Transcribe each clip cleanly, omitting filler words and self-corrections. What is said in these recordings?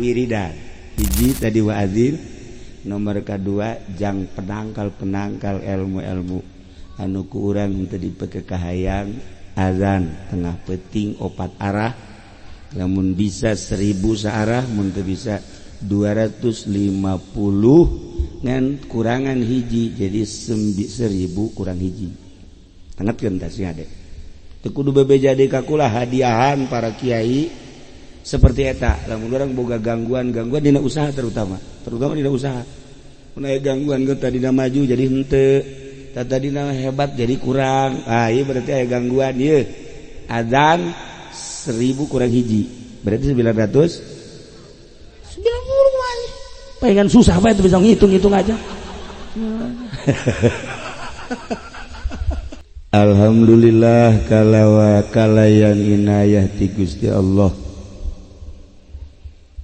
wiridan. Hiji tadi wa'adzin, nomor kedua jang penangkal-penangkal ilmu-ilmu anu ku urang teu dipeke kahayang. Azan tengah peting opat arah, lamun bisa 1000 searah, mun teu bisa 250 ngan kurangan hiji, jadi 1000 kurang hiji. Tangetkeun tah sing ade. Teu kudu bebeja deui ka kula, hadiahan para kiai seperti eta. Lamun urang boga gangguan-gangguan dina usaha, terutama terutama dina usaha, mun aya gangguan ge tadina maju jadi henteu, tadina hebat jadi kurang, ah ieu berarti aya gangguan. Ieu azan 1000 kurang hiji berarti 990 wae. Pengen susah bae bisa ngitung-ngitung aja. Alhamdulillah kalawa kalayan inayah ti Gusti Allah.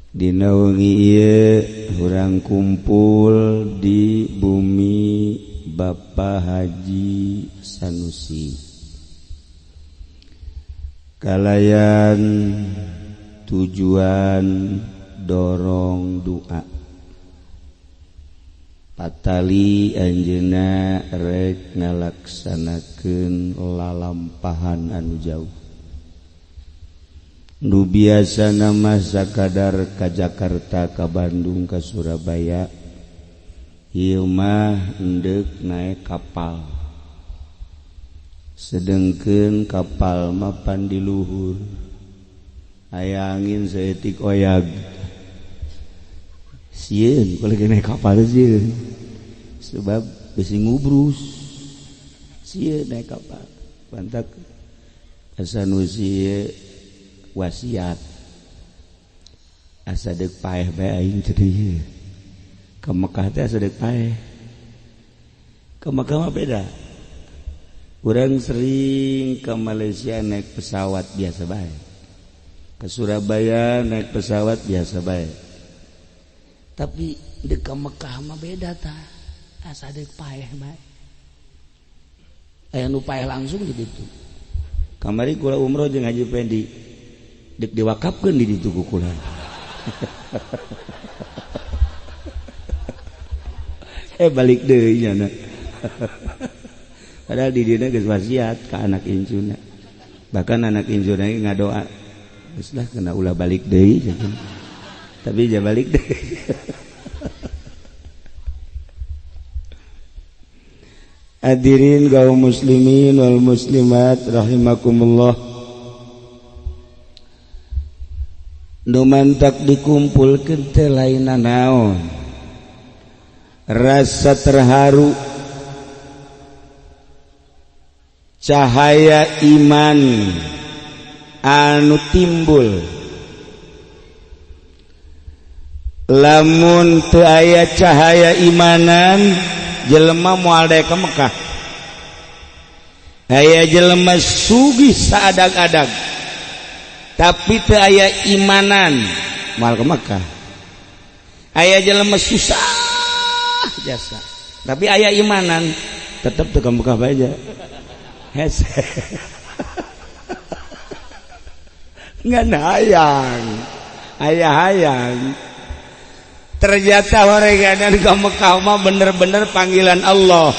Dina wengi ieu urang kumpul di bumi Bapak Haji Sanusi kalayan tujuan dorong doa patali anjeunna rek ngalaksanakeun lalampahan anu jauh. Nu biasana mah sakadar ka Jakarta, ka Bandung, ka Surabaya, ieu mah endek naik kapal. Sedengkeun kapal mah pan di luhur, aya angin saeutik oyag, sieun. Kalau naik kapal sieun, sebab besi ngubrus, sieun naik kapal. Pantak Sanusi wasiat, asa deuk paeh bae aing teh ka Mekah teh, asa deuk paeh. Ka Mekah mah beda. Urang sering ke Malaysia naik pesawat biasa bae, ke Surabaya naik pesawat biasa bae, tapi deuk ka Mekah mah beda tah, asa deuk paeh bae. Aya nu paeh langsung di ditu. Kamari kula umroh jeung Haji Pendi, dek diwakafkeun di ditu ku kula. Balik deui nya. Padahal di dieu geus wasiat ka anak incuna. Bahkan anak incuna ge ngadoa, geus lah kena ulah balik deui, tapi ja balik deui. Hadirin kaum muslimin wal muslimat rahimakumullah. Nu mantak dikumpulkeun teh lain naon, rasa terharu, cahaya iman anu timbul. Lamun teu aya cahaya imanan, jelema moal daek ka Mekah. Aya jelema sugih saadag-adag tapi teu aya imanan, moal ka Mekah. Aya jelema susah jasa tapi aya imanan, tetep teu ka Mekah bae aja. Hese ngan hayang, aya hayang. Ternyata horeganan ka Mekah mah bener-bener panggilan Allah.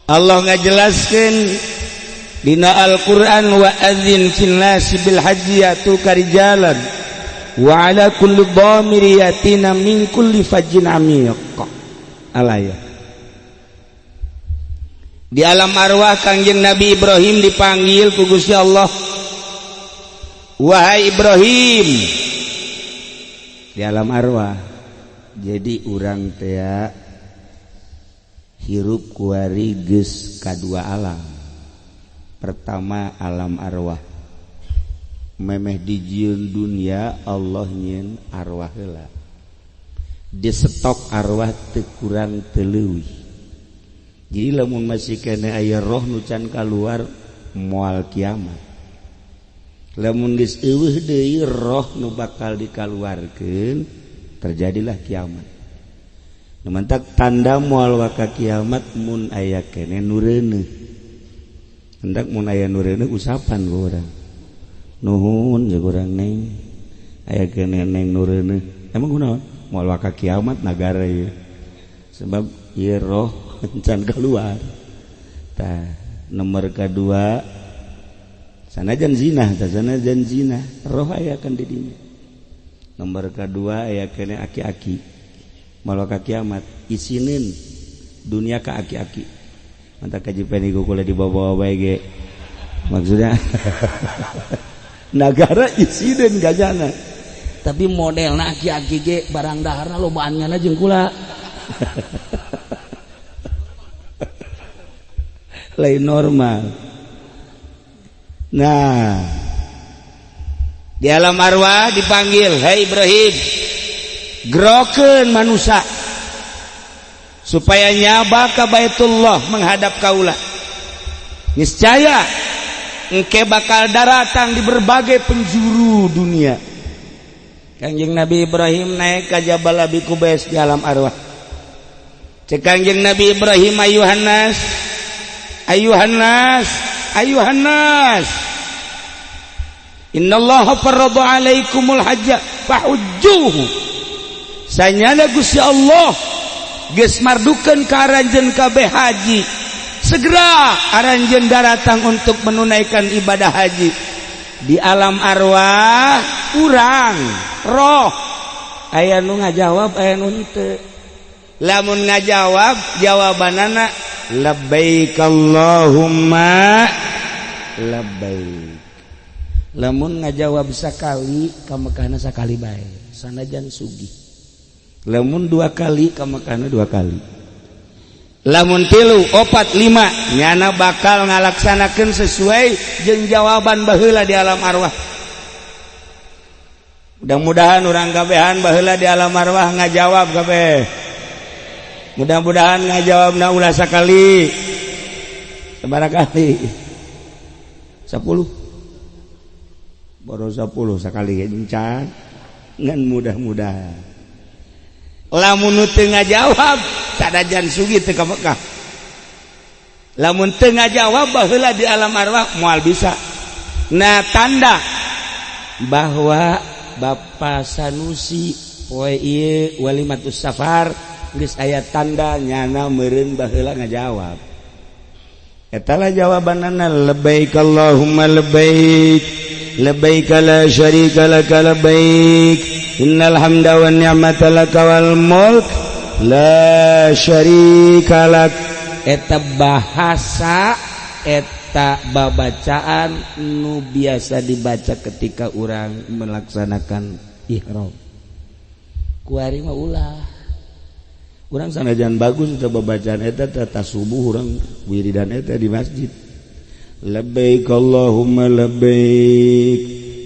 Allah ngajelaskeun dina Al-Qur'an, wa adzin fil nasi bil hajji yatuka rijalan wa ala kulli dhamiri yatina min kulli fajjin amiq. Alaya. Di alam arwah Kangjeng Nabi Ibrahim dipanggil ku Gusti Allah, wahai Ibrahim. Di alam arwah. Jadi urang teh hirup kuari geus kadua alam. Pertama alam arwah, memeh dijieun dunia Allah nyieun arwah heula, di stok arwah teu kurang teu leuwih. Jadi lamun masih kene aya roh nu can kaluar, moal kiamat. Lamun geus eueuh deui roh nu bakal dikaluarkeun, terjadilah kiamat. Nu mantak tanda moal waka kiamat mun aya kene nu reuneuh. Hendak mun aya nu reuneuh usapan ku urang, nuhun jeung urang neng. Aya keneh neng nu reuneuh. Emang kunaon? Moal waka kiamat nagara ieu. Sebab ieu roh can keluar. Tah, nomor kedua sanajan zina, tah sanajan zina, roh aya kan di dinya. Nomor kedua aya keneh aki-aki. Moal waka kiamat isineun dunia ka aki-aki. Mantap kaji peni kula dibawa-bawa bae ge. Maksudnya nagara isineun gajana. Tapi modelna aki-aki ge barang daharna lobaan ngana jeung kula. Lain normal. Nah, di alam arwah dipanggil, "Hei Ibrahim, gerokeun manusia supaya nyaba ka Baitullah menghadap kaula. Niscaya engke bakal daratang di berbagai penjuru dunia." Kanjeng Nabi Ibrahim naik ke Jabal Abi Qubais di alam arwah. Cek Kanjeng Nabi Ibrahim, "Ayuhan nas, ayuhan nas, ayuhan nas. Innallaha farrada alaikumul hajja fahujjuhu." Sanyana Gusti Allah geus mardukeun ka aranjeun kabeh haji. Segera aranjeun daratang untuk menunaikan ibadah haji. Di alam arwah urang roh aya nu ngajawab, aya nu henteu. Lamun ngajawab jawabanana labbaik Allahumma labbaik. Lamun ngajawab sakali ka Mekahna sakali bae sanajan sugih. Lamun dua kali ka Mekahna dua kali. Lamun tilu, opat, lima nyana bakal ngalaksanakeun sesuai jeung jawaban baheula di alam arwah. Mudah-mudahan urang kabehan baheula di alam arwah ngajawab kabeh. Mudah-mudahan ngajawabna ulah sakali. Sabaraha kali? 10. Baru 10 sakali encan. Ngan mudah-mudahan. Lamun nu teu ngajawab sanajan sugih teu ka Mekah. Lamun teu ngajawab baheula di alam arwah moal bisa. Nah, tanda bahwa Bapak Sanusi poe ieu walimatus safar geus aya tanda nyana meureun baheula ngajawab. Eta lah jawabanana labbaik Allahumma labbaik, labbaik la syarika laka labbaik, innal hamda wan ni'mata laka wal mulk la syarika lak. Eta bahasa, eta babacaan nu biasa dibaca ketika urang melaksanakan ihram. Kuari mah ulah. Urang sanajan bagus eta babacaan eta tata subuh urang wiridan eta di masjid. Labbaik Allahumma labbaik,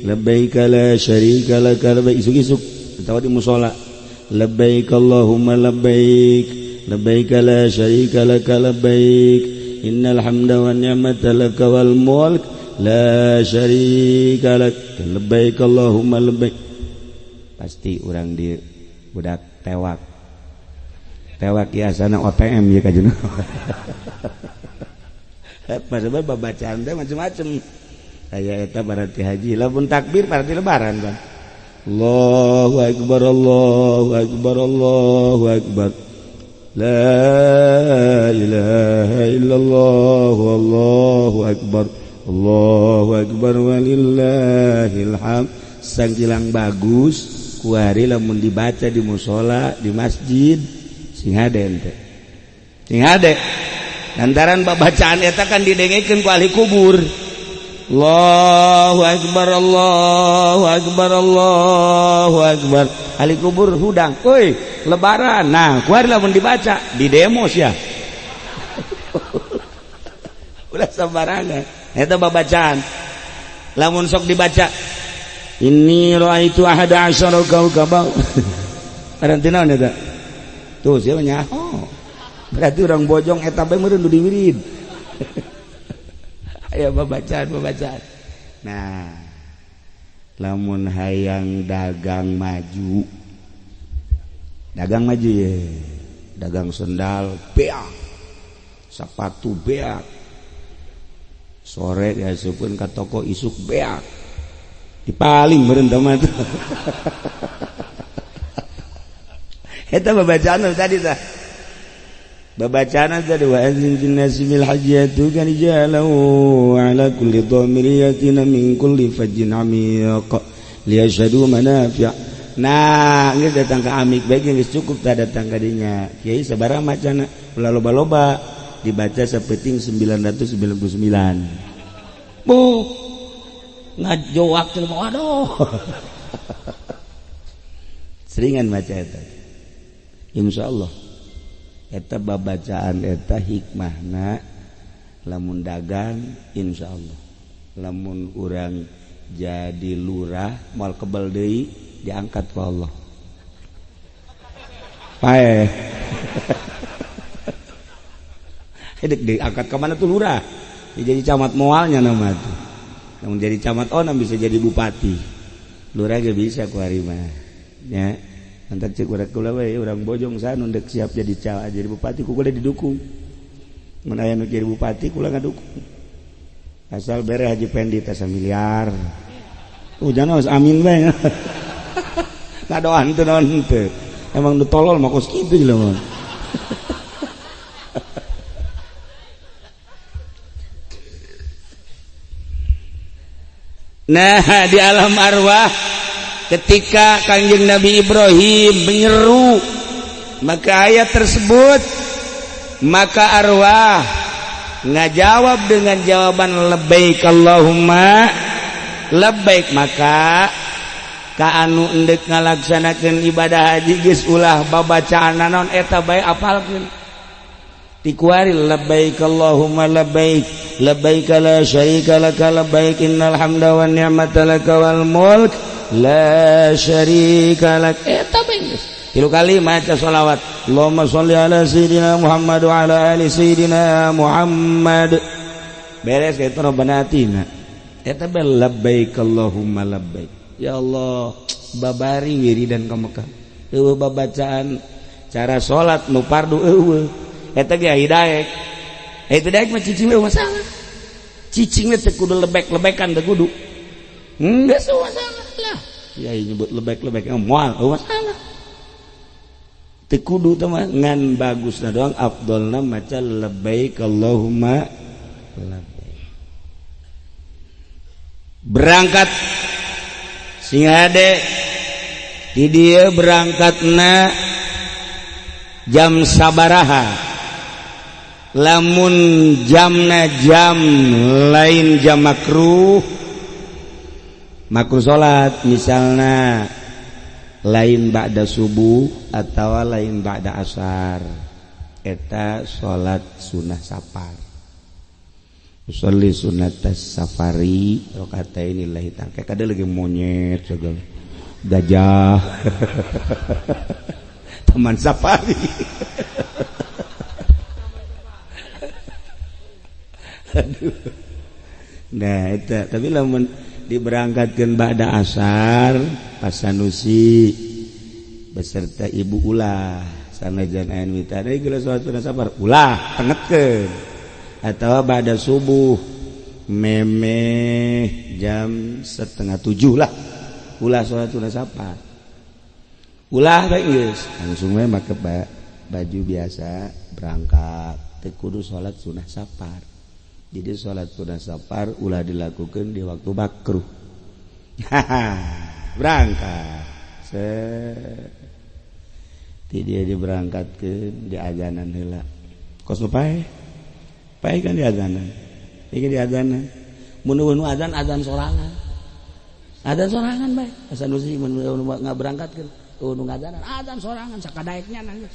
labbaik la syarika laka labbaik, isuk-isuk atawa di musala. Labbaik Allahumma labbaik, labbaik la syarika laka labbaik, innal hamda wan ni'mata laka wal mulk la syarika lak, labbaik Allahumma labbaik. Pasti urang di budak tewak. Tewak ya sana OTM ya kajeun. Pasal babacaan teh macem-macem. Aya eta berarti haji, lamun takbir berarti lebaran kan. Allahu akbar, Allahu akbar, Allahu akbar. La ilaha illallah, Allahu akbar, Allahu akbar walillahil hamd. Sangkilang bagus kuari lamun dibaca di musola, di masjid sing hade ente. Sing hade. Lantaran babacaan eta kan didengekeun ku ahli kubur. Allahu akbar, Allahu akbar, Allahu akbar. Ahli kubur hudang, woi lebaran. Nah, kuari lamun dibaca di demo sia. Ulah sembarangan. Eta babacaan. Lamun sok dibaca inni raaitu ahada asyara kaukaba. Berarti naon eta? Tuh sia nyaho. Berarti urang bojong eta bae meureun nu diwirid. Aya babacaan-babacaan. Nah, lamun hayang dagang maju. Dagang maju ye. Dagang sendal beak. Sepatu beak. Sore diasupkeun ka toko isuk beak. Dipaling meureun teh mah. Eta babacaan tadi tah. Babacaan tadi wa azin fil nasi bil hajjatu kan jalau ala kulli dhamir yatina min kulli fajjin amiq liyashhadu manafi'. Nah, geus datang ka amik bae geus cukup tah datang ka dinya. Kiai sabaraha macana ulah loba-loba dibaca sapeting 999. Bu ngajoak teh waduh. Seringan maca eta. Insyaallah eta babacaan eta hikmahna lamun dagang insyaallah lamun urang jadi lurah moal kebel deui diangkat ku Allah pae. Dek diangkat ke mana tuh lurah jadi camat moalnya nama tuh lamun jadi camat onam bisa jadi bupati lurah ge bisa ku ari mah nya. Antar cek urang kula we urang Bojong sana ndek siap jadi jadi bupati ku kula didukung. Mun aya nu jadi bupati kula ngadukung. Asal bere Haji Pendi teh samiliar. Jangan harus amin bae. Ngadoan teu naon teu. Emang nu tolol mah kos kitu jelema. Nah, di alam arwah ketika Kanjeng Nabi Ibrahim menyeru maka ayat tersebut maka arwah ngajawab dengan jawaban labbaik Allahumma labbaik maka ka anu endek ngalaksanakeun ibadah haji geus ulah babacaan naon eta bae apalkeun tikuari labbaik Allahumma labbaik labbaik la syarika laka labbaik innal hamda wan ni'mata laka wal mulk la syarika lak. Eta bae geus tilu kali maca sholawat Allahumma sholli ala sayidina Muhammad wa ala ali sayidina Muhammad beres ka Rabbana atina eta bae labbaik Allahumma labbaik. Ya Allah babari wiridan ka Mekah eueuh babacaan cara salat nu fardu eueuh eta ge hidaek eta daek mah cicing we masalah cicing we teu kudu lebek-lebekan teu kudu geus masalah lah ya nyebut lebek-lebek moal masalah teu kudu teh mah ngan bagusna doang afdolna maca labbaik Allahumma labbaik. Berangkat sing hade di dieu berangkatna jam sabaraha lamun jamna jam lain jam makruh makruh salat misalna lain ba'da subuh atau lain ba'da asar eta salat sunah safar usolli sunat safari rakaataini lillahi ta'ala kada lagi monyet segala gajah teman safari. Aduh. Nah eta tapi lamun diberangkatkeun ba'da asar pas Sanusi beserta ibu ulah sanajan aya nu tadi geus salat sunah safar ulah tengetkeun atawa ba'da subuh memeh jam 6:30 lah ulah salat sunah safar ulah bae geus langsung we make baju biasa berangkat teu kudu salat sunah safar. Jadi salat sunah safar ulah dilakukan di waktu makruh. Berangkat. Ti dia diberangkatkeun di azanan heula. Kos pae. Pae kan di azanan. Iki di azanan. Mun nu azan azan sorangan. Azan sorangan bae. Asa nu sih mun ngaberangkatkeun nu ngazanan azan sorangan sakadaeknya nangis.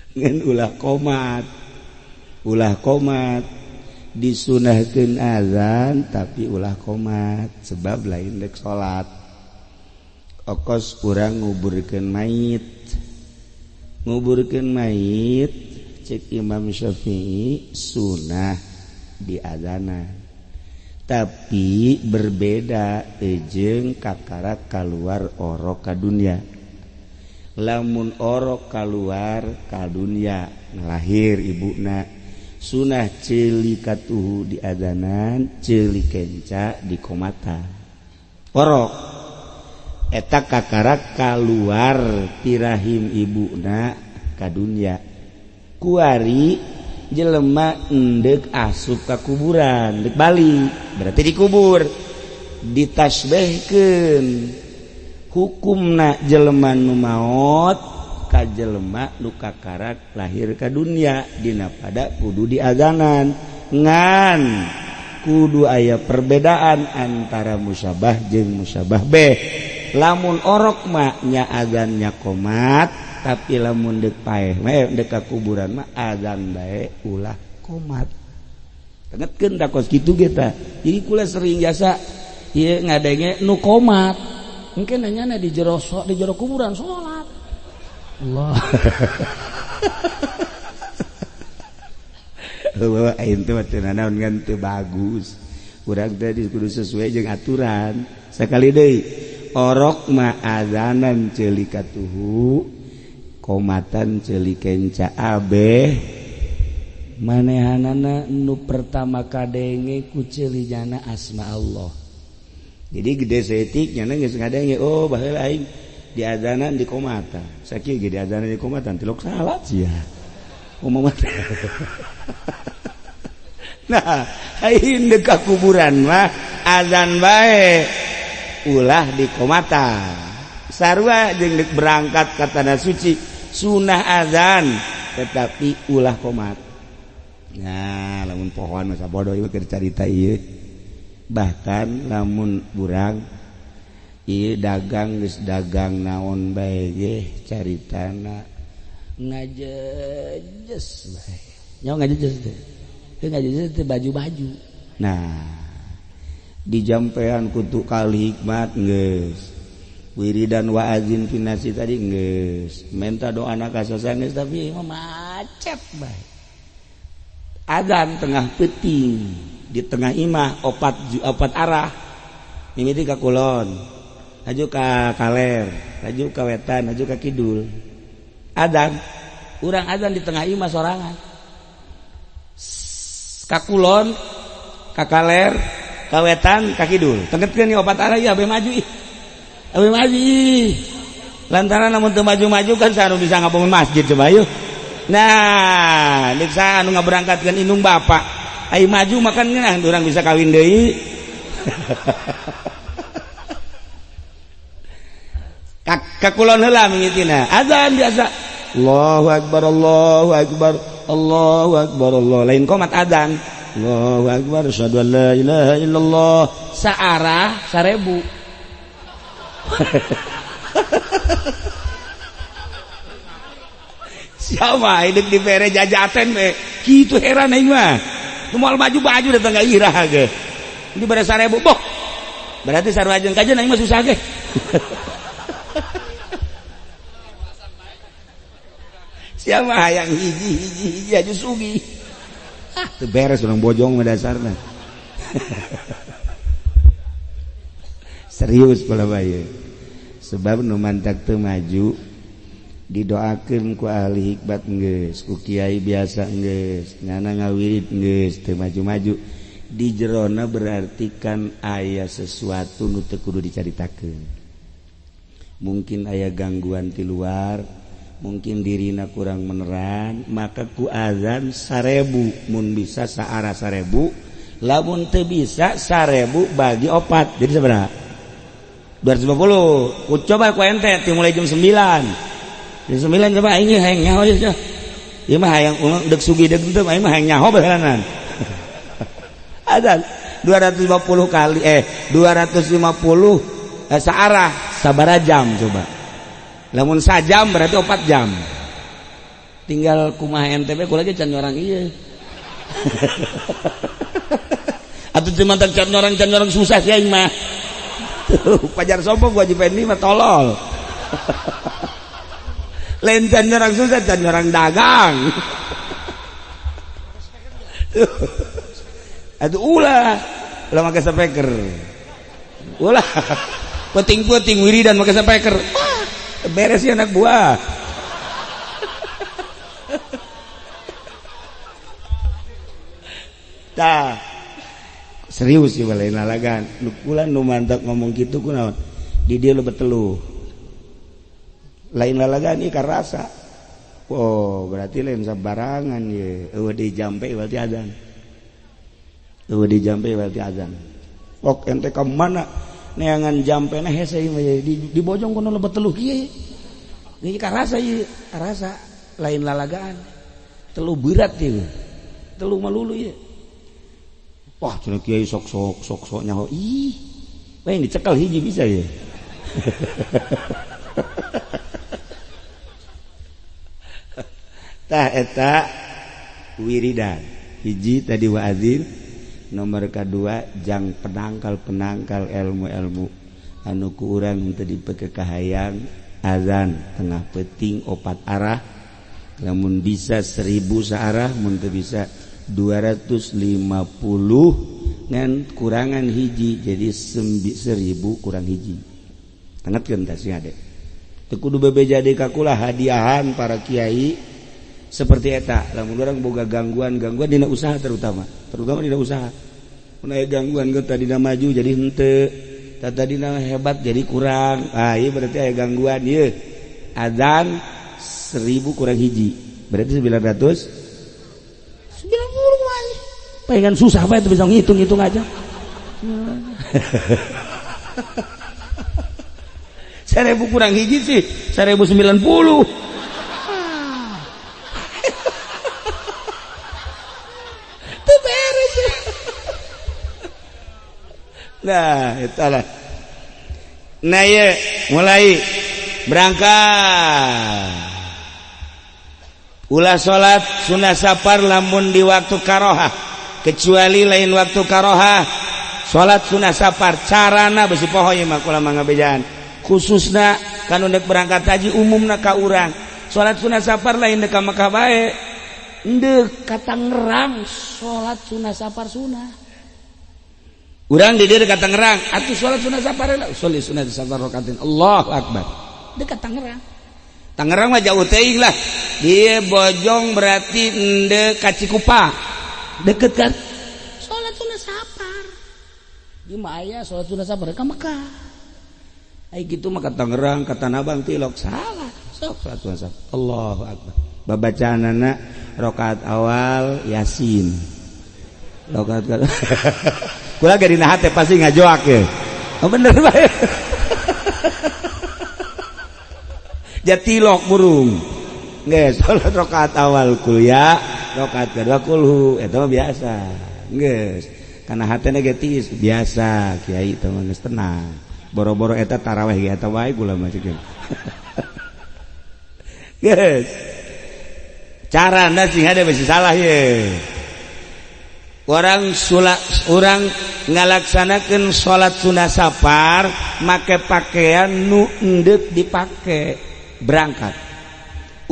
Ngan ulah komat. Ulah komat disunahkeun azan tapi ulah komat sebab lain dek salat. Okos urang nguburkeun mayit. Nguburkeun mayit cek Imam Syafi'i sunah di azanan. Tapi berbeda jeung kakara kaluar orok ka dunya. Lamun orok kaluar ka dunya lahir ibuna Sunah ceuli katuhu di adanan, ceuli kenca di komatan. Orok eta kakarak kaluar ti rahim ibuna ka dunya. Kuari jelema endek asup ka kuburan, dek balik berarti dikubur, ditasbehkeun hukumna jelema nu maot ka jelema nu kakarak lahir ka dunya dina pada kudu diadanan, ngan kudu aya perbedaan antara musyabah jeung musyabah beh. Lamun orok mah nya adzannya komat, tapi lamun deuk paeh mah deuk ka kuburan mah adzan bae ulah komat. Ingetkeun da kos kitu ge tah. Jadi kula sering jasa ieu ngadenge nu komat. Mungkin nanya di jero di jero kuburan salat. Allah. Heueuh aing teh teu nanaon ngan teu bagus. Urang teh kudu sesuai jeung aturan. Sakali deui orok mah azanan ceuli katuhu, komatan ceuli kenca abeh. Manehanana nu pertama kadenge ku ceuli jana asma Allah. Jadi gede saeutik nyana geus ngadenge, oh baheula aing di azanan di komatan. Sakieu ge di azanan di komatan tilok salat sia. Kumaha. Nah, aing deuk ka kuburan mah azan bae ulah di komatan. Sarua jeung deuk berangkat ka tanah suci sunah azan tetapi ulah komat. Nah, lamun pohoan masa bodoh ieu keur carita ieu. Bahkan lamun burang ieu dagang geus dagang naon bae ge caritana ngajejes bae. Nyawa ngajejes teh. Teu ngajejes teh baju-baju. Nah, dijampean kutu kali hikmat geus. Wiridan wa azin finasi tadi geus. Menta doana ka sasa geus tapi mah macet bae. Adzan tengah peuting di tengah imah opat arah. Mimiti ka kulon, laju ka kaler, laju ka wetan, laju ka kidul. Adzan, urang adzan di tengah imah sorangan. Ka kulon, ka kaler, ka wetan, ka kidul. Tengetkeun ieu opat arah ieu abe maju ih. Abe maju ih. Lantaran lamun teu maju-maju kan saha bisa ngabangun masjid coba yeuh. Nah, deuk saha anu ngaberangkatkeun indung bapak. Ai maju makan ngeunah urang bisa kawin deui. Ka kulon heula mimitina. Azan biasa. Allahu akbar, Allahu akbar, Allahu akbar, Allah. Lain komat azan. Allahu akbar, asyhadu an la ilaha illallah. Saarah 1000. Siapa hidup di bere jajaten be. Kitu heran aing mah. Nu moal maju-maju datang ka irah ge. Di bere 1000 boh. Berarti sarua jeung kajen aing mah susah ge. Siapa hayang hiji hiji hiji aja sugi. Ah, teu beres urang bojong mah dasarna. Serius pala bae. Sebab nu mantak teu maju didoakeun ku ahli hikmat geus, ku kiai biasa geus, ngana ngawirid geus teu maju-maju. Di jerona berarti kan aya sesuatu nu teu kudu dicaritakeun. Mungkin aya gangguan ti luar, mungkin dirina kurang meneran, maka ku azan 1000 mun bisa saarah 1000, lamun teu bisa 1000 bagi 4. Jadi sabaraha? 250. Ku coba ku ente ti mulai jam 9. Jam 9 coba aing hayang nyaho ieu. Ieu mah hayang deuk sugih deuk teu aing mah hayang nyaho baheulanan. Azan 250 kali 250 saarah sabaraha jam coba. Lamun sajam berarti 4 jam. Tinggal kumaha NTB kula ge can nyorang ieu. Atuh cuma can nyorang susah sih aing mah. Pajar sombong gua Haji Fendi mah tolol. Lain can nyorang susah, can nyorang dagang. Atuh ulah, ulah make speaker. Ulah. Penting-penting wiridan make speaker. Beres ya anak buah. Tah serius sih lain lalagan. Nu kula nu mantap ngomong kitu kunaon? Di dieu lebet teluh. Lain lalagan ieu karasa. Oh, berarti lain sabarangan ye. Eueuh di jampe berarti azan. Eueuh di jampe berarti azan. Ok ente ka mana neangan jampena hese ieu mah di bojong kono lebet teluh kieu. Ieu karasa ieu, karasa lain lalagaan. Teluh berat ieu. Teluh malulu ieu. Wah, cenah kiai sok-sok sok-sok nyaho. Ih, lain dicekal hiji bisa ya. Tah eta wiridan. Hiji tadi wa'adzin, nomor kedua jang penangkal-penangkal ilmu-ilmu anu ku urang teu dipeke kahayang azan tengah peuting opat arah, lamun bisa 1000 saarah, mun teu bisa 250 ngan kurangan hiji jadi 1000 kurang hiji. Tangetkeun tah sing ade. Teu kudu bebeja deui ka kula hadiahan para kiai seperti eta. Lamun urang boga gangguan-gangguan dina usaha terutama dina usaha. Mun aya gangguan ge tadina maju jadi henteu, tadina hebat jadi kurang. Ah ieu berarti aya gangguan ieu. Azan 1000 kurang hiji berarti 900 90 pengen susah bae itu bisa ngitung-ngitung aja. 1000 kurang hiji sih 1090. Tuh beres. Nah, itulah. Nah, ya, mulai berangkat. Ulah salat sunah safar lamun di waktu karohah, kecuali lain waktu karohah. Salat sunah safar carana besi poho ieu mah kula mah ngabejaan. Khususna kan ndek berangkat haji umumna ka urang. Salat sunah safar lain dek ka Mekah bae. Ndek ka Tangerang salat sunah safar sunah. Urang di dieu ka Tangerang atuh salat sunah safar lah. Salat sunah safar rakaatin. Allahu akbar. Dek ka Tangerang. Tangerang mah jauh teuing lah. Dia Bojong berarti ndek ka Cikupa. Deket kan? Salat sunah safar. Di mah aya salat sunah safar ka Mekah. Ai kitu mah ka Tangerang, ka Tanah Abang tilok salah. Sok salat sunah safar. Allahu akbar. Babacaanana rakaat awal Yasin. Rakaat kedua. Kula ge dina hate pasti ngajoak ye. Oh bener bae. Jatilok burung. Geus salat rakaat awal kuliah, rakaat kedua kulhu, eta mah biasa. Geus kana hatena ge tiis biasa, kiai teh mah geus tenang. Boro-boro eta tarawih ge eta wae kula mah ceuk. Geus. Carana sing hade besi salah ye. Orang urang ngalaksanakeun salat sunah safar make pakaian nu endek dipake berangkat.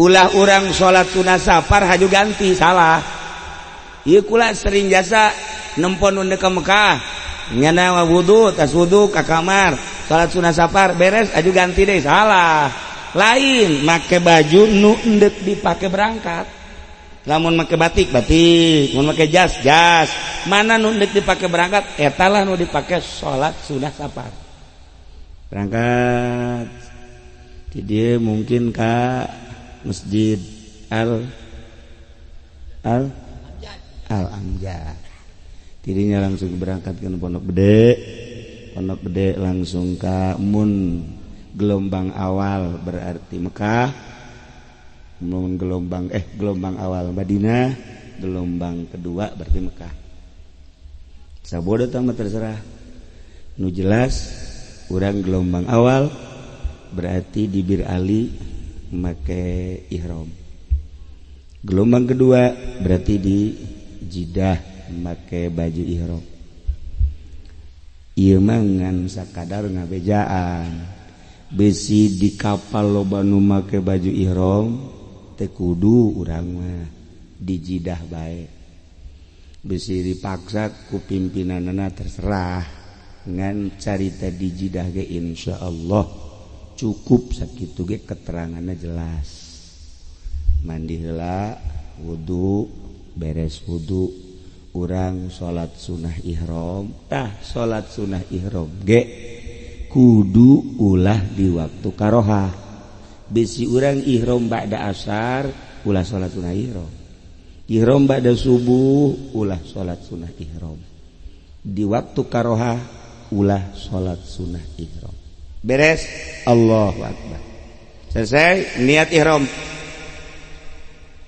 Ulah urang salat sunah safar haju ganti salah. Ieu kula sering jasa nempon nu ka Mekah nyana wudu tas wudu ka kamar salat sunah safar beres aju ganti deui salah. Lain make baju nu endek dipake berangkat. Lamun make batik batik, mun make jas jas, mana nu endek dipake berangkat eta lah nu dipake salat sunah safar. Berangkat di dia mungkin ka Masjid Al Al Al Amjad. Dirinya langsung berangkat ke Pondok Gede. Pondok Gede langsung ke mun gelombang awal berarti Mekah, mun gelombang gelombang awal Madinah, gelombang kedua berarti Mekah. Sabodo tah mah terserah. Nu jelas urang gelombang awal berarti di Bir Ali make ihram. Gelombang kedua berarti di Jidah make baju ihram. Ieu mah ngan sakadar ngabejaan. Besi di kapal loba nu make baju ihram teu kudu urang mah di Jidah bae. Besi dipaksa ku pimpinanana terserah. Ngan carita di Jidah ge insyaallah cukup sakitu ge keteranganna jelas. Mandi heula, wudu, beres wudu, Urang salat sunnah ihram. Tah, salat sunnah ihram ge kudu ulah di waktu karohah. Bisi urang ihram ba'da asar, ulah salat sunnah ihram. Ihram ba'da subuh, ulah salat sunnah ihram. Di waktu karohah, ulah salat sunnah ihram. Beres, Allahu Akbar, selesai niat ihram.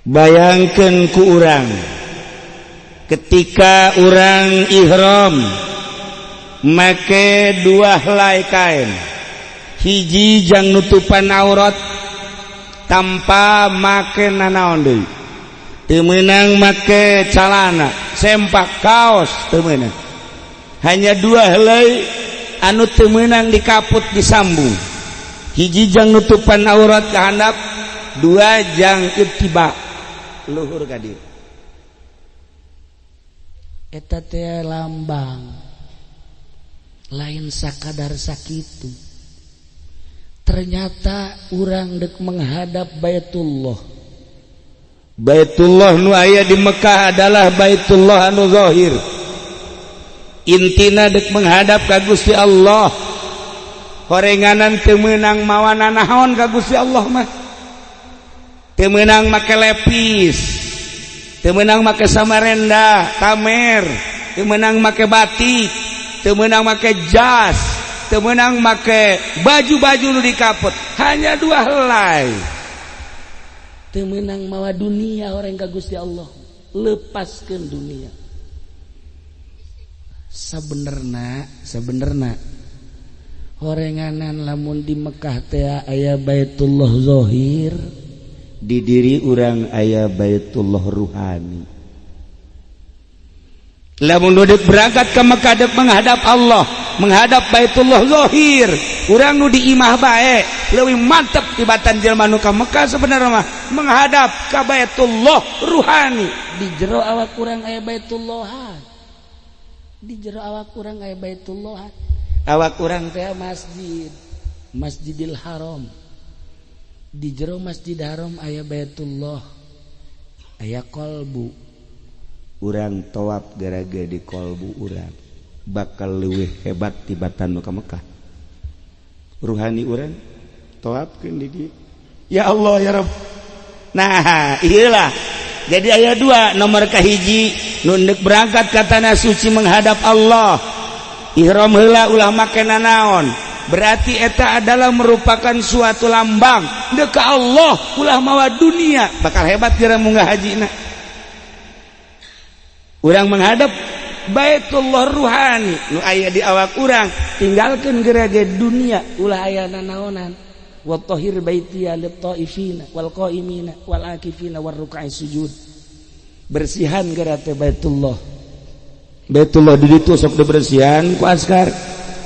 Bayangkan ku urang ketika urang ihram make dua helai kain, hiji jang nutupan aurat tanpa make nanaon deui, teu meunang make calana, sempak, kaos, teu meunang. Hanya dua helai anu teu meunang dikaput, disambung. Hiji jang nutupan aurat ke handap, dua jang ittiba luhur ka dieu. Eta teh lambang, lain sakadar sakitu. Ternyata urang dek menghadap Baitullah. Baitullah nu aya di Mekah adalah Baitullah anu zahir. Intina dek menghadap ka Gusti Allah, horenganan teu meunang mawa nanaon ka Gusti Allah mah. Teu meunang make lepis, teu meunang make samarenda tamer, teu meunang make batik, teu meunang make jas, teu meunang make baju-baju nu dikaput. Hanya dua helai. Teu meunang mawa dunia orang ka Gusti Allah. Lepaskan dunia. Sabenerna, sabenerna horenganan lamun di Mekah teh aya Baitullah zahir, di diri urang aya Baitullah ruhani. Lamun duduk berangkat ke Mekah dek menghadap Allah, menghadap Baitullah zahir, urang nu di imah bae leuwih mantep tibatan jelema nu ka Mekah. Sebenarnya mah menghadap ka Baitullah ruhani. Di jero awak urang aya Baitullah, di jero awak urang aya Baitullah. Awak urang teh masjid, Masjidil Haram. Di jero Masjid Haram aya Baitullah, aya kolbu. Urang tawaf gara-gara di kolbu urang bakal leuwih hebat tibatan nu ka Mekah. Ruhani urang tawafkeun di dieu, ya Allah, ya Rabb. Nah, iyalah, jadi aya dua. Nomor kahiji, nu deuk berangkat ka tanah suci menghadap Allah, ihram heula, ulah make nanaon. Berarti eta adalah merupakan suatu lambang deuk ka Allah, ulah mawa dunia. Bakal hebat kira munggah haji. Nah, urang menghadap Baitullah ruhani nu aya di awak urang, tinggalkan gerage dunia, ulah aya nanaonan. Wa tahhir baitiya lit-taifina wal qaimina wal akifina war ruk'i sujud. Bersihan gerate Baitullah. Baitullah di ditu sok dibersihan ku askar.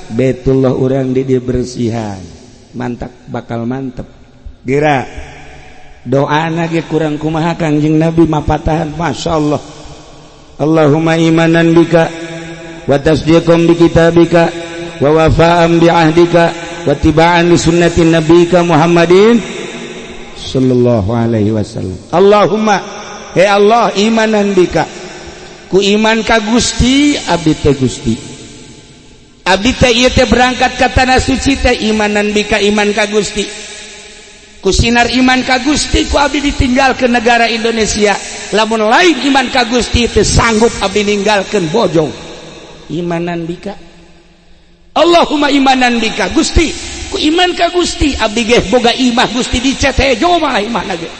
Baitullah urang di dibersihan, mantap, bakal mantep. Geura doa ge kurang kumaha. Kangjeng Nabi mapatahan, Masya Allah, Allahumma imanan bika wa tasdiqan bi kitabika wa wafa'an bi ahdika wa tiba'an li sunnati nabika Muhammadin sallallahu alaihi wasallam. Allahumma, he Allah, imanan bika, ku iman ka Gusti abdi teh. Gusti, abdi teh ieu teh berangkat ka tanah suci teh imanan bika, iman ka Gusti. Ku sinar iman ka Gusti ku abdi ditinggalkeun negara Indonesia. Lamun lain iman ka Gusti, teu sanggup abdi ninggalkeun Bojong. Imanan bika, Allahumma imanan bika, Gusti, ku iman ka Gusti abdi ge boga imah. Gusti, dicet hejo malah imah ge.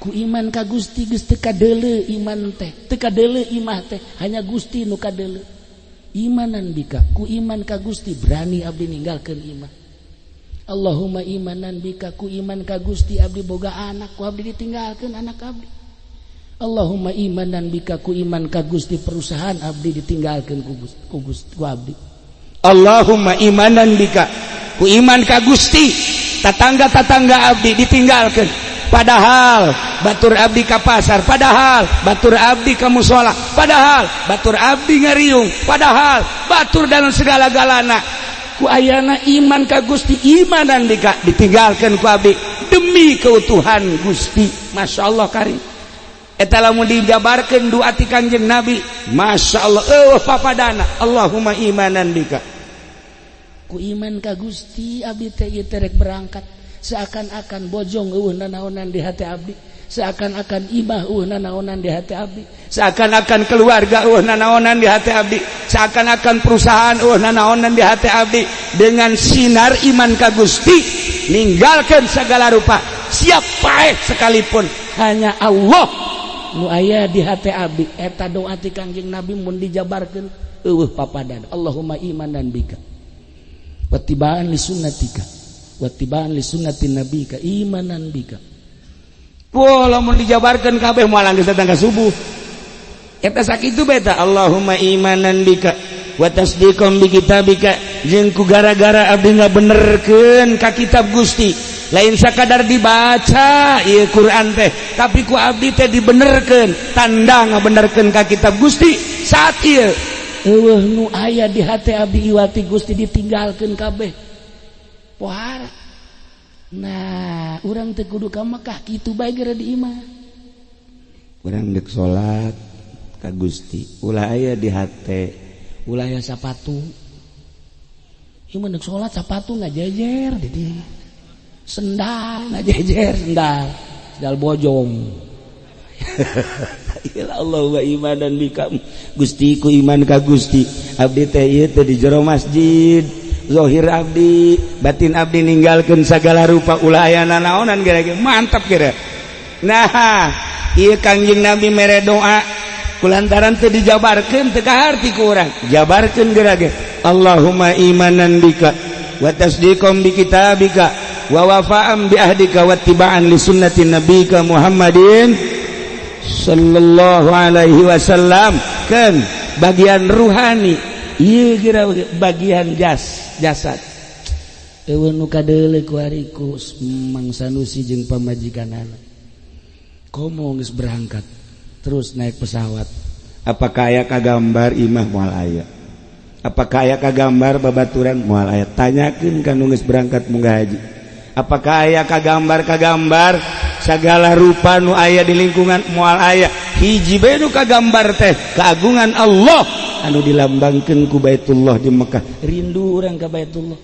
Ku iman ka Gusti geus teu kadeuleu iman teh, teu kadeuleu imah teh, hanya Gusti nu kadeuleu. Imanan bika, ku iman ka Gusti berani abdi ninggalkeun imah. Allahumma imanan bika, ku iman ka Gusti abdi boga anak, ku abdi ditinggalkeun anak abdi. Allahumma imanan bika, ku iman ka Gusti perusahaan abdi ditinggalkeun ku Gusti, ku Gusti, ku abdi. Allahumma imanan bika, ku iman ka Gusti tatangga-tatangga abdi ditinggalkan, padahal batur abdi ka pasar, padahal batur abdi ka musola, padahal batur abdi ngariung, padahal batur dalam segala-galana. Ku ayana iman ka Gusti, imanan bika, ditinggalkan ku abdi demi keutuhan Gusti. Masya Allah, karim. Eta lamun dijabarkeun doa ti Kangjeng Nabi, Masya Allah, eueuh papadana. Allahumma imanan bika. Ku iman ka Gusti abdi teh ieu teh rek berangkat, seakan-akan bojong eueuh nanaonan di hati abdi, seakan-akan imah eueuh nanaonan di hati abdi, seakan-akan keluarga eueuh nanaonan di hati abdi, seakan-akan perusahaan eueuh nanaonan di hati abdi. Dengan sinar iman ka Gusti, ninggalkan segala rupa, siap paeh sekalipun, hanya Allah nu aya di hati abdi. Eta doa ti Kangjeng Nabi mun dijabarkeun eueuh papadan. Allahumma imanan bika wattiba'an li sunnatika wattiba'an li sunnati nabika imanan bika. Wah, lamun dijabarkeun kabeh moal geus datang ka subuh. Eta sakitu beta. Allahumma imanan bika wa tasdiqan bi kitabika, jeung ku gara-gara abdi ngabenerkeun ka kitab Gusti. Lain sakadar dibaca ieu Quran teh, tapi ku abdi teh dibenerkeun, tanda ngabenerkeun ka kitab Gusti saat ieu. Eueuh nu aya di hati abdi iwati Gusti, ditinggalkeun kabeh pohara. Nah, urang teh kudu ka Mekah kitu bae geura di imah. Urang dek salat ka Gusti, ulah aya di hate. Ulah aya sapatu. Ieu mah dek salat sapatu ngajejer di dieu, sendal ngajejer, sendal sendal bojong. Ya Allah wa imanan bika. Gusti, ku iman ka Gusti abdi teh ieu teh di jero masjid, zahir abdi, batin abdi ninggalkeun segala rupa, ulah aya nanaonan kira. Mantap kira. Nah, ieu Kangjeng Nabi mere doa kulantaran teu dijabarkeun, teu kaharti ku urang. Jabarkeun geura ge. Allahumma imanan bika wa tasdiqan bi kitabika wa wafa'an bi ahdika wa tiba'an li sunnati nabika Muhammadin sallallahu alaihi wasallam. Kan bagian ruhani ieu kira, bagian jasad. Eueuh nu kadeuleu ku hariku Mang Sanusi jeung pamajikanana komo geus berangkat terus naik pesawat. Apakah aya kagambar imah? Moal aya. Apakah aya kagambar babaturan? Moal aya. Tanyakeun ka nu geus berangkat munggah haji, apakah aya kagambar kagambar segala rupa nu aya di lingkungan? Moal aya. Hiji bae nu kagambar teh keagungan Allah anu dilambangkeun ku Baitullah di Mekah. Rindu urang ka Baitullah,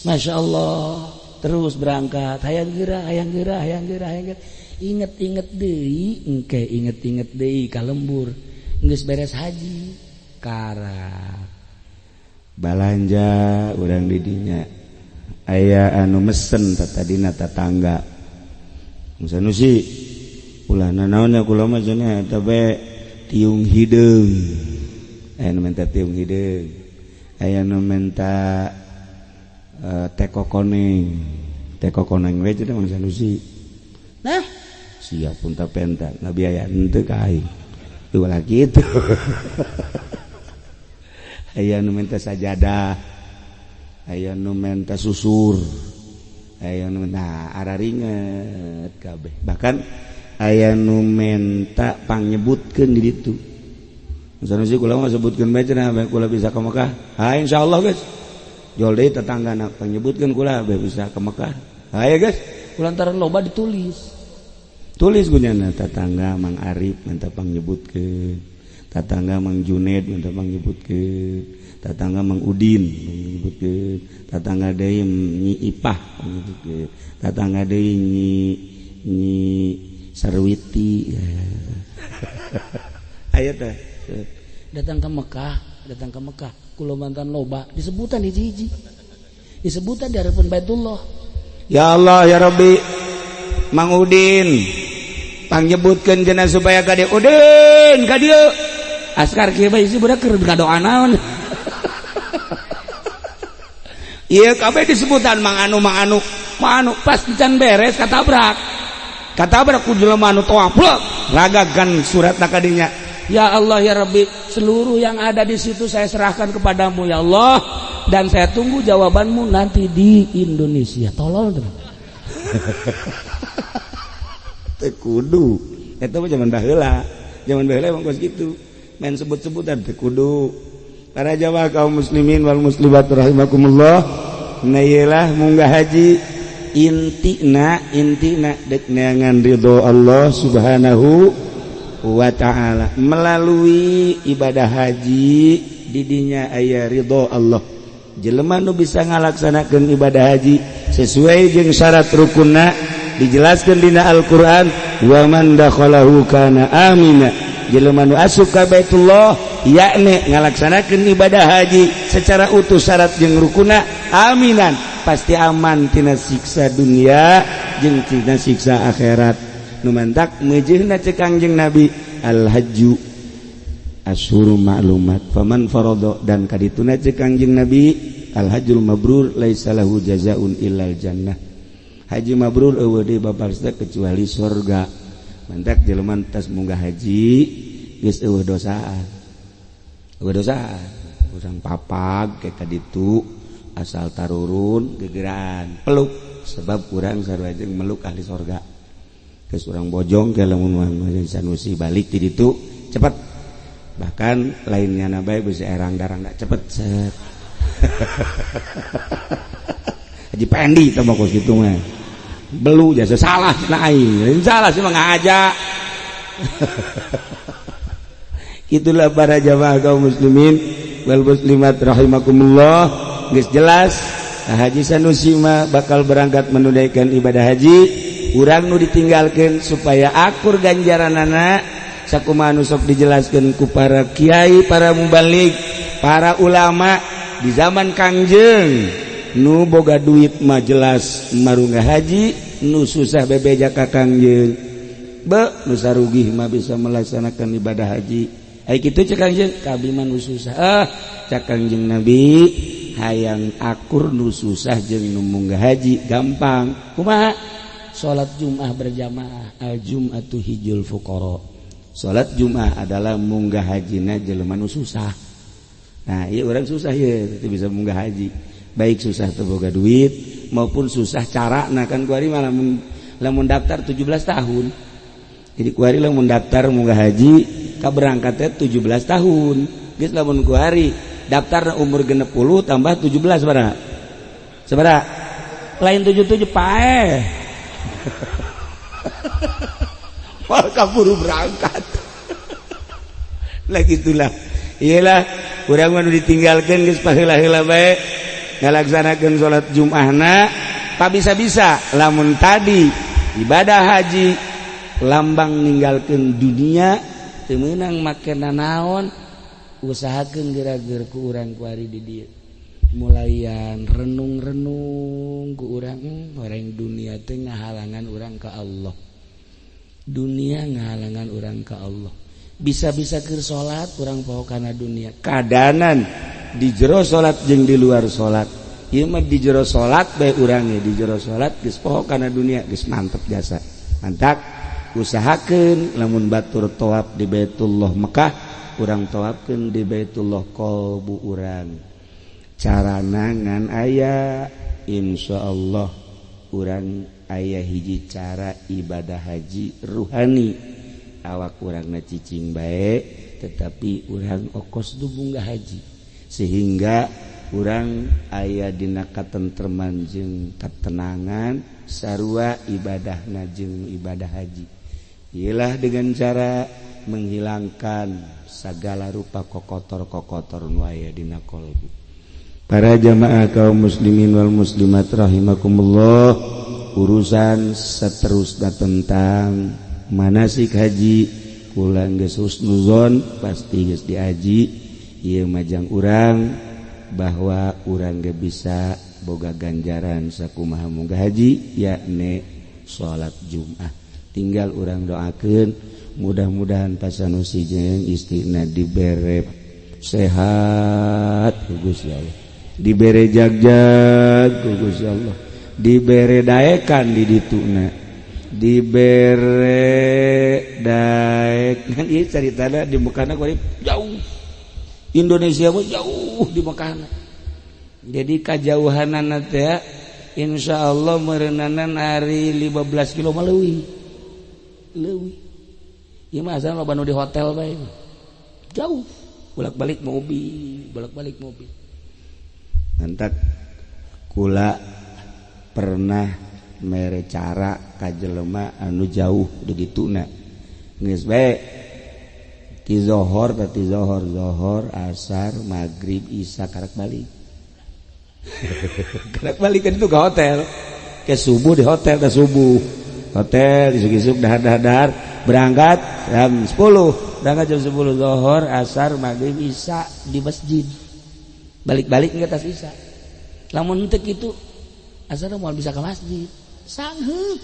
Masya Allah. Terus berangkat, hayang geura, hayang geura, hayang geura, hayang geura. Inget-inget deui engke, inget-inget deui ka lembur geus beres haji karak. Balanja urang di dinya, aya anu mesen tadina tetangga Sanusi, ulah nanaonnya, kula mah cenah eta bae tiung hideung. Aya nu minta tiung hideung, aya nu minta teko koneng, teko koneng we cenah Mang Sanusi. Nah, siap pun tak penta ngabiayaan henteu ka aing, ulah kitu. Aya nu minta sajadah, aya nu minta susur, aya nu, nah, araringet kabeh. Bahkan aya nu menta pangnyebutkeun di ditu. Sanusi, kula mah sebutkeun bae cenah kula bisa ke Mekah. Ha, insyaallah guys. Jol deui tetanggana, pangnyebutkeun kula bae bisa ke Mekah. Hayo guys. Kulantaran loba ditulis. Tulis gunyana, tetangga Mang Arif minta pangnyebutkeun, tetangga Mang Juned minta pangnyebutkeun, tetangga Mang Udin pangnyebutkeun, tetangga deui Nyi Ipah pangnyebutkeun, tetangga deui Nyi Nyi Sarwiti. Aya teh. Datang ke Mekah, datang ke Mekah kula mantan loba disebutan hiji-hiji, disebutan di hadapan Baitullah. Ya Allah ya Rabbi, Mang Udin pangnyebutkeun cenah supaya ka dieu. Udin ka dieu. Askar kieu bae isi budak keur ngadoa naon. Ieu kabeh disebutan Mang Anu, Mang Anu, Mang Anu. Pas can beres katabrak, katabrak ku jelema anu toa plek ragagan surat kadinya. Ya Allah ya Rabbi, seluruh yang ada di situ saya serahkan kepadamu ya Allah, dan saya tunggu jawabanmu nanti di Indonesia. Tolol tuh. Teu kudu. Eta mah zaman baheula. Zaman baheula emang kos kitu. Main sebut-sebutan teu kudu. Para jamaah kaum muslimin wal muslimat rahimakumullah. Nah, iyalah munggah haji intina, intina dek neangan ridho Allah Subhanahu. wa ta'ala melalui ibadah haji didinya aya ridho Allah. Jelema nu bisa ngalaksanakeun ibadah haji sesuai jeung syarat rukunna dijelaskan dina Al-Qur'an, wa man dakhalahu kana amina. Jelema nu asup ka Baitullah, yakni ngalaksanakeun ibadah haji secara utuh syarat jeung rukunna, aminan, pasti aman tina siksa dunia jeung tina siksa akhirat. Nu mantak meujeuhna cek Kangjeng Nabi, al hajju asyhuru ma'lumat faman farada, dan kadituna cek Kangjeng Nabi, al hajjul mabrur laisa lahu jazaun illal jannah. Haji mabrur euweuh deui babalesna kecuali surga. Mantak jelema tas munggah haji geus euweuh dosaan, euweuh dosaan. Urang papag ke kaditu asal tarurun gegeran peluk, sebab urang sarua jeung meluk ahli sorga. Geus urang bojong ke lamun Sanusi balik di ditu cepet, bahkan lainnya nabai bisa erang darang dak cepet set. Haji Pendi teh mah kos kitu mah belu jasa salah cenah aing, salah sih mah ngaja. Itulah para jamaah kaum muslimin wal muslimat rahimakumullah, geus jelas Haji Sanusi mah bakal berangkat menunaikan ibadah haji. Urang nu ditinggalkeun supaya akur ganjaranana sakumaha nu sok dijelaskeun ku para kiai, para mubalig, para ulama di zaman Kangjeng, nu boga duit mah jelas marunga haji, nu susah bebeja ka Kangjeng, be nu sarugih mah bisa melaksanakan ibadah haji. Ai kitu cek Kangjeng, kabeh mah nu susah. Ah, cek Kangjeng Nabi, hayang akur nu susah jeung nu munggah haji gampang. Kumaha? Salat Jumat berjamaah, al jum'atu hijul fuqara. Salat Jumat adalah munggah hajina jelema nu susah. Nah, ieu urang susah ye teu bisa munggah haji, baik susah teu boga duit maupun susah cara. Nah, kan kuari malah lamun daftar 17 tahun. Jadi kuari lamun daftar munggah haji kaberangkatnya 17 tahun. Geus lamun kuari daftar umur 60 tambah 17 sabaraha? Sabaraha? Lain 77 paeh. Wah, kaburu berangkat. Lah gitulah. Iyalah, urang mah nu ditinggalkeun geus paheula-heula bae ngalaksanakeun salat Jumatna pa bisa-bisa lamun tadi ibadah haji lambang ninggalkeun dunia teu meunang make nanaon, usahakeun geura-geur ku urang kuari di dieu mulayan renung-renung ku urang, orang dunia teh ngahalangan urang ka Allah, dunia ngahalangan urang ka Allah. Bisa-bisa keur salat urang poho kana dunia, kadanan di jero salat jeung di luar salat. Ieu mah di jero salat bae urang di jero salat geus poho kana dunia, geus mantep jasa. Mantak usahakeun lamun batur tawaf di Baitullah Mekah, urang tawafkeun di Baitullah qalbu urang. Carana ngan aya, insyaallah urang aya hiji cara ibadah haji ruhani, awak urangna cicing bae tetapi urang okos du munggah haji, sehingga urang aya dina katentreman jeung ketenangan sarua ibadahna jeung ibadah haji. Ialah dengan cara menghilangkan segala rupa kokotor-kokotor nu aya dina kolbu. Para jamaah kaum muslimin wal muslimat rahimakumullah, urusan seterusnya tentang manasik haji kula geus husnuzon pasti geus diaji ieu majang urang bahwa urang ge bisa boga ganjaran sakumaha munggah haji, yakni salat Jumat. Tinggal urang doakeun mudah-mudahan Pak Sanusi jeung istrina dibere sehat ku Gusti Allah, dibere jagjag ku Gusti Allah, dibere daekan di dituna, dibere daek. Kan ieu caritana di Mekahna kuari jauh, Indonesia mah jauh di Mekahna. Jadi kajauhanana teh insyaallah meureunanan ari 15 kilo mah leuwih leuwih. Ieu mah asal loba nu di hotel bae, jauh bolak-balik mobil, bolak-balik mobil. Mantak kula pernah mere cara ka jelema anu jauh dituna, geus bae Ti zohor, ti zohor, zohor, asar, maghrib, isya, karak balik. Karak balik kan itu ke hotel. Ke subuh di hotel, ke subuh. Hotel isuk-isuk dahar dahar dahar, berangkat jam 10, berangkat jam 10, zohor, asar, maghrib, isya di masjid. Balik-balik ke atas isya. Lamun teu kitu asar mau bisa ke masjid. Sangheuk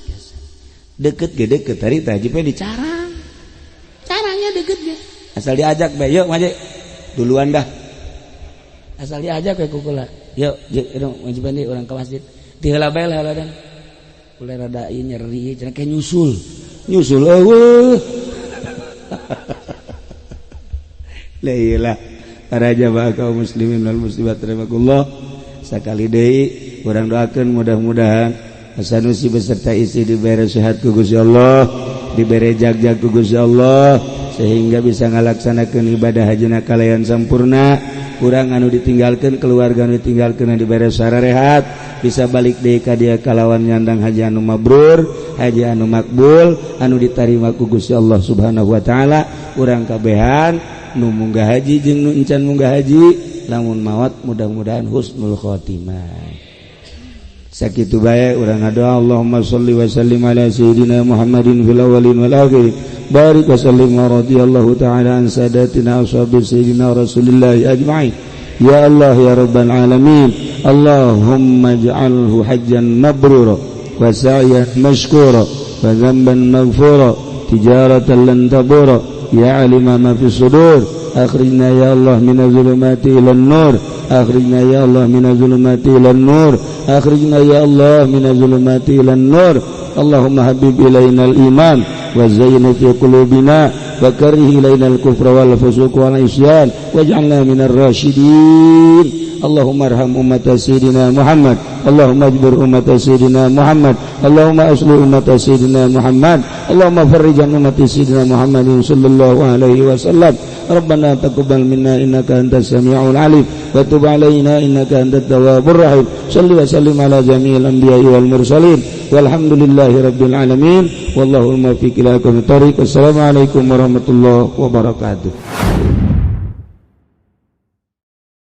deket ge deket tadi teh di Carang. Carangnya deket ge. Asal diajak bae, yuk maju duluan dah. Asal diajak we kukula. Yuk, yuk maju bandi urang ke masjid. Ti heula bae lah dan. Ulah rada ieu nyeri cenah kayak nyusul. Nyusul eueuh. La ilah para jamaah kaum muslimin wal muslimat rahimakumullah. Sakali deui urang doakeun mudah-mudahan Sanusi beserta istri diberi sehat ku Gusti Allah, diberi jag-jag ku Gusti Allah sehingga bisa ngalaksanakeun ibadah hajina kalayan sampurna. Kurang anu ditinggalkan, keluarga anu ditinggalkeun diberi rehat, bisa balik deui ka dia kalawan nyandang haji anu mabrur, haji anu makbul, anu ditarima ku Gusti Allah Subhanahu wa taala. Urang kabehan nu munggah haji jeung nu encan munggah haji, lamun maot mudah-mudahan husnul khotimah. Sakitu bae urang ngadoa, Allahumma sholli wa sallim ala sayyidina Muhammadin fil awwalin wal akhirin, barik wa sallim wa radhiyallahu ta'ala an sadatina ashabi sayyidina Rasulillah ajma'in. Ya Allah ya rabbal alamin, Allahumma ij'alhu hajjan mabrura wa sa'yan mashkura wa dhanban maghfura, tijaratan lan tabura, ya alima ma fi sudur. Akhrijna ya Allah minaz zulumati ilan nur, akhrijna ya Allah minaz zulumati ilan nur, akhrijna ya Allah minaz zulumati ilan nur. Allahumma habib ilaina al-iman wa zayyinhu fi qulubina wa karrih ilaina al-kufra wal fusuq wal isyan waj'alna minar rasyidin. Allahumma arham ummat sayyidina Muhammad, Allahumma ajbir ummat sayyidina Muhammad, Allahumma asli ummat sayyidina Muhammad, Allahumma farrij an ummat sayyidina Muhammadin sallallahu alaihi wasallam. Rabbana taqabbal minna innaka antas samiul alim wa tub alaina innaka antat tawwabur rahim. Salli wa sallim ala jami'il anbiya'i wal mursalin, walhamdulillahi rabbil alamin, wallahul muwaffiq ila aqwamit thoriq. Wassalamualaikum warahmatullahi wabarakatuh.